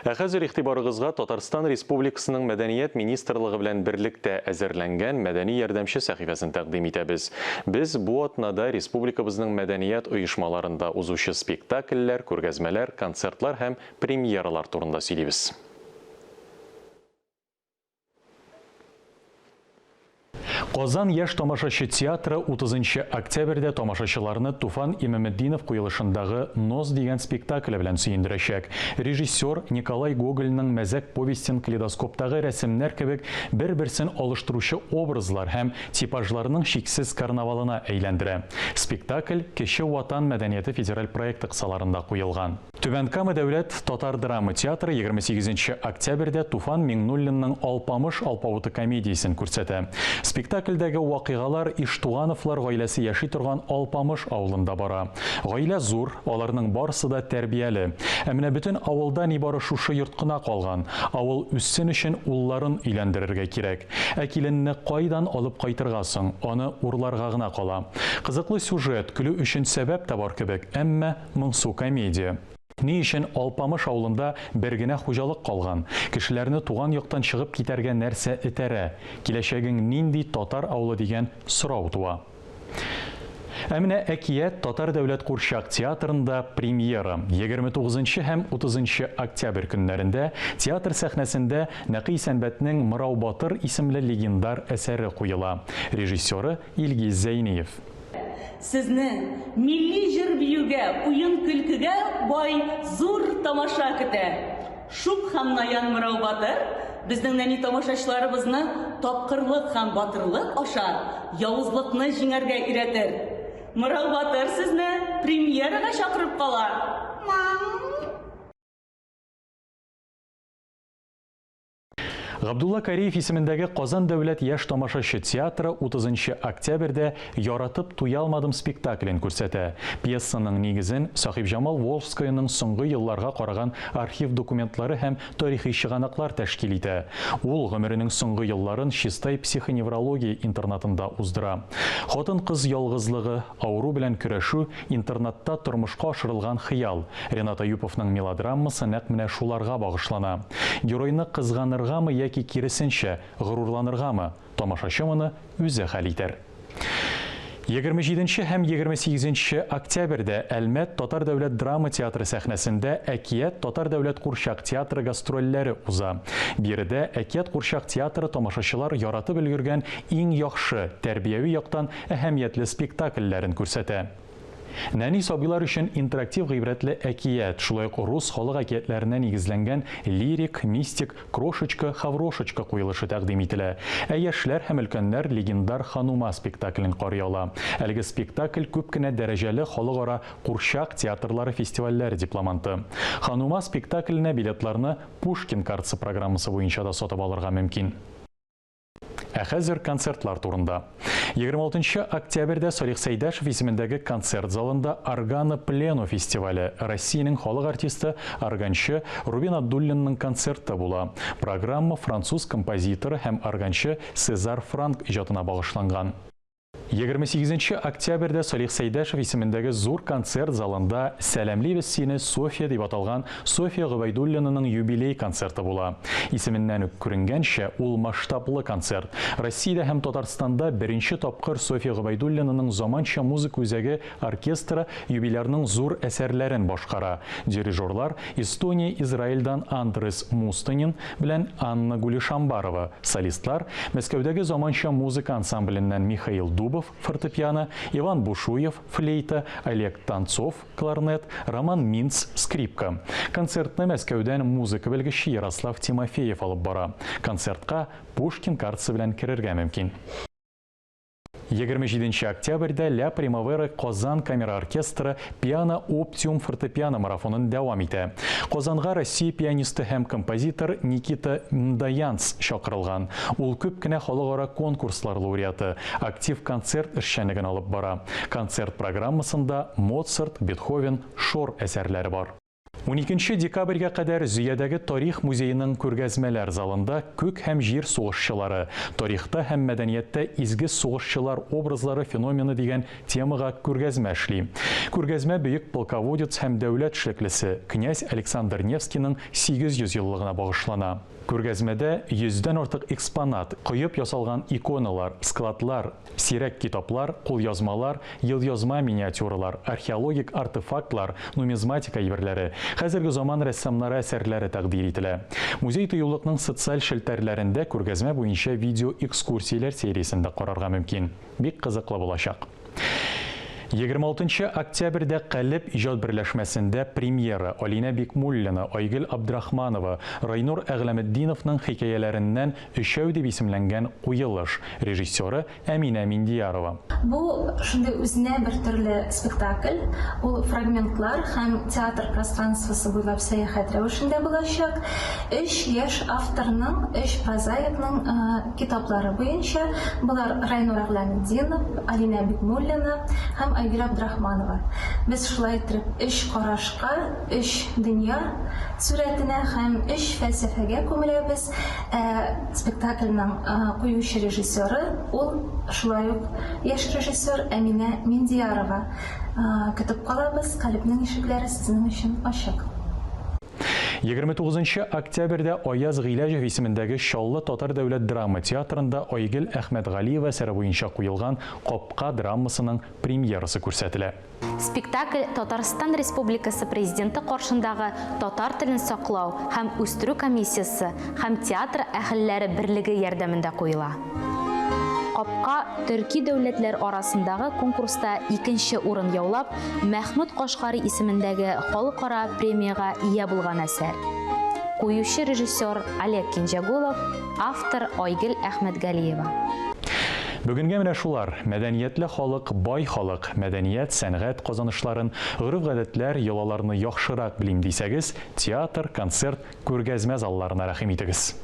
Ә хәзер игътибарыгызга Татарстан Республикасының Мәдәният министрлыгы белән берлектә әзерләнгән Мәдәни ярдәмче сәхифәсен тәкъдим итәбез. Без бу атнада республикабызның мәдәният оешмаларында узучы спектакльләр, күргәзмәләр, концертлар һәм премьералар турында сөйлибез. Казан яшь тамашачы театры 30 нчы октябрьдә тамашачыларны Туфан Имаметдинов куелышындагы Нос дигән спектакле белән сөендерәчәк. Режиссер Николай Гогольның мәзәк повестен калейдоскоптагы рәсемнәр кебек бер-берсен алыштыручы образлар һәм типажларның чиксез карнавалына әйләндерә. Спектакль Кече Ватан мәдәнияте федераль проекты кысаларында куелган. Түбән Кама дәүләт татар драма театры 28 нче октябрьдә Туфан Миңнуллинның Алпамыш алпавыты комедиясен күрсәтә. Спектакльдәге вакыйгалар Иштугановлар гаиләсе яши торган Алпамыш авылында бара. Гаилә зур, аларның барысы да тәрбияле. Ә менә бөтен авылда нибары шушы йорт кына калган. Авыл үссен өчен улларын өйләндерергә кирәк. Ә киленне кайдан алып кайтырга соң? Аны урларга гына кала. Кызыклы сюжет, көлү өчен сәбәп тә бар кебек, әмма Моңсу комедия. Ни өчен Алпамыш авылында бер генә хуҗалык калган? Кешеләрне туган яктан чыгып китәргә нәрсә этәрә? Киләчәгең нинди татар авылы дигән сорау туа. Ә менә Әкият татар дәүләт курчак театрында премьера. 29 нчы һәм 30 нчы октябрь көннәрендә театр сәхнәсендә Нәкый Исәнбәтнең Мырау батыр исемле легендар әсәре куела. Режиссеры, Илгиз Зәйниев. Сезне милли җыр-биюгә, уен-көлкегә бай зур тамаша көтә. Шук һәм наян Мырау батыр безнең нәни тамашачыларыбызны тапкырлык һәм батырлык аша явызлыкны җиңәргә өйрәтер. Мырау батыр сезне премьерага чакырып кала! Габдулла Кариев исемендәге Казан дәүләт яшь тамашачы театры 30 нчы октябрьдә Яратып туялмадым спектаклен күрсәтә. Пьесаның нигезен Сахибҗамал Волжскаяның соңгы елларга караган архив документлары һәм тарихи чыганаклар тәшкил итә. Ул гомеренең соңгы елларын Чистай психоневрология интернатында уздыра. Хатын-кыз ялгызлыгы, авыру белән көрәшү, интернатта тормышка ашырылган хыял. Ренат Аюповның мелодрамасы нәкъ менә шуларга багышлана. Геройны кызганыргамы яки киресенчә, горурланыргамы? Тамашачы моны үзе хәл итәр. 27 нче һәм 28 нче октябрьдә Әлмәт татар дәүләт драма театры сәхнәсендә Әкият татар дәүләт курчак театры гастрольләре уза. Биредә Әкият курчак театры тамашачылар яратып өлгергән иң яхшы, тәрбияви яктан әһәмиятле спектакльләрен күрсәтә. Нәни сабыйлар өчен интерактив гыйбрәтле әкият, шулай ук рус халык әкиятләренә нигезләнгән лирик, мистик Крошечка, Хаврошечка куелышы тәкъдим ителә. Ә яшьләр һәм өлкәннәр легендар Ханума спектаклен карый ала. Әлеге спектакль күп кенә дәрәҗәле халыкара курчак театрлары фестивальләре дипломанты. Ханума спектакленә билетларны Пушкин картасы программасы буенча да сатып алырга мөмкин. Ә хәзер концертлар турында. 26 нчы октябрьдә Салих Сәйдәшев исемендәге концерт залында Органо Плено фестивале, Россиянең халык артисты, органчы Рубин Абдуллинның концерты була. Программа француз композиторы һәм органчы Сезар Франк иҗатына багышланган. 28 нче октябрьдә Салих Сәйдәшев исемендәге зур концерт залында Сәламлибез сине, Софья дип аталган Софья Гобәйдуллинаның юбилей концерты була. Исеменнән үк күренгәнчә, ул масштаблы концерт. Россиядә һәм Татарстанда беренче тапкыр Софья Гобәйдуллинаның заманча музыка үзәге оркестры юбилярның зур әсәрләрен башкара. Дирижерлар, Эстония, Израильдан Андрес Мустонин белән Анна Гулишамбарова, солистлар, Мәскәүдәге заманча музыка ансамбленнән Михаил Дубов, фортепиано, Иван Бушуев, флейта, Олег Танцов, кларнет, Роман Минц, скрипка. Концертны Мәскәүдән музыка белгече Ярослав Тимофеев алып бара. Концертка Пушкин картасы белән керергә мөмкин. 27 нче октябрьдә Ля Примавера Казан камера оркестры Пиано Оптиум фортепиано марафонын дәвам итә. Казанга Россия пианисты һәм композитор Никита Мдаянц чакырылган. Ул күп кенә халыкара конкурслар лауреаты, актив концерт эшчәнлеген алып бара. Концерт программасында Моцарт, Бетховен, Шор әсәрләре бар. Уникенче декабрьгә кадәр Зөядәге тарих музееның күргәзмәләр залында Күк һәм җир сугышчылары, тарихта һәм мәдәнияттә изге сугышчылар образлары феномены дигән темага күргәзмә эшли. Күргәзмә бөек полководец һәм дәүләт эшлеклесе, князь Александр Невскийның 800 еллыгына багышлана. Күргәзмәдә йөздән артык экспонат, коеп ясалган иконалар, складлар, Сирәк китаплар, кулъязмалар, елъязма миниатюралар, археологик артефактлар, нумизматика әйберләре, хәзерге заман рәссамнары әсәрләре тәкъдир ителә. Музей-тыюлыкның социаль челтәрләрендә күргәзмә буенча видеоэкскурсияләр сериясен дә карарга мөмкин. Бик кызыклы булачак. 26 нчы октябрьдә Калеб иҗат берләшмәсендә премьера, Алинә Бикмуллина, Айгөл Абдрахманова, Райнур Әгъләметдиновның хикәяләреннән Өчәү дип исемләнгән куелыш, режиссеры Әминә Миндиярова. Бу шундый үзенә бер төрле спектакль, ул фрагментлар һәм театр пространствосы буйлап сәяхәт рәвешендә булачак. Өч яшь авторның, өч прозаикның китаплары буенча, болар Райнур Әгъләметдинов, Алинә Бикмуллина һәм Айгөл Абдрахманова. Без шулай иттереп өч карашка, өч дөнья сурәтенә һәм өч фәлсәфәгә күмеләбез. Ә спектакльнең куючы режиссеры ул шулай ук яшь режиссер Әминә Миндиярова. Көтеп калабыз, Калебнең ишекләре сезнең өчен ачык. 29 нчы октябрьдә Аяз Гыйләҗев исемендәге Чаллы татар дәүләт драма театрында Айгөл Әхмәтгалиева әсәре буенча куелган Капка драмасының премьерасы күрсәтелә. Спектакль Татарстан Республикасы Президенты каршындагы татар телен саклау һәм үстерү комиссиясе һәм театр әһелләре берлеге ярдәмендә куела. Капка төрки дәүләтләр арасындагы конкурста икенче урын яулап, Мәхмүт Кашгари исемендәге халыкара премиягә ия булган әсәр. Куючы режиссер Олег Кинҗәгулов, Автор Айгөл Әхмәтгалиева. Бүгенгә менә шулар. Мәдәниятле халык, бай халык. Мәдәният, сәнгать казанышларын, гореф-гадәтләр, йолаларны яхшырак белим дисәгез, театр, концерт, күргәзмә залларына рәхим итегез.